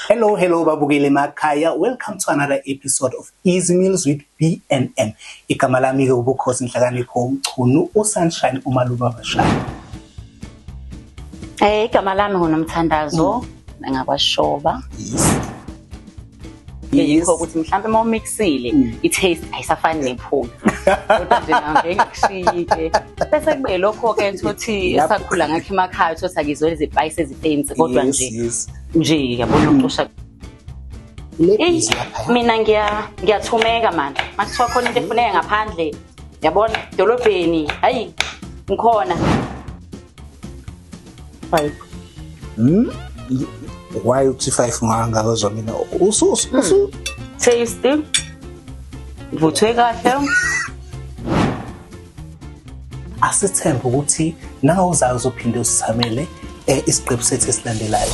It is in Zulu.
Hello, hello babukeli emakhaya. Welcome to another episode of Easy Meals with BNM. Igama lami ke uBukhosi Nhlakanipho Mchunu, uSunshine umalume wabashaya. Igama lami nguNomthandazo ngakwashoba. Yes. Yikho ukuthi mhlawumbe uma umixile i-taste ayisafani nephunga. Kodwa nje ngeke ngikushiye-ke. Bese kube lokho-ke thothi esakhula ngakho emakhaya thothi akizwe izipayisi ezifancy kodwa nje nje yabona ucosha. Le Eyi, busy lapha. mina ngiyathumeka mani. Makuthiwa khona into efuneka ngaphandle, yabona, dolobheni, hayi, ngikhona. 5. Why uthi 5 ngangazwa mina? Usu usu Tasty. Vuthwe kahle. Asithembe ukuthi nawe uzayo uzophinde usithamele isiqephu sethu esilandelayo.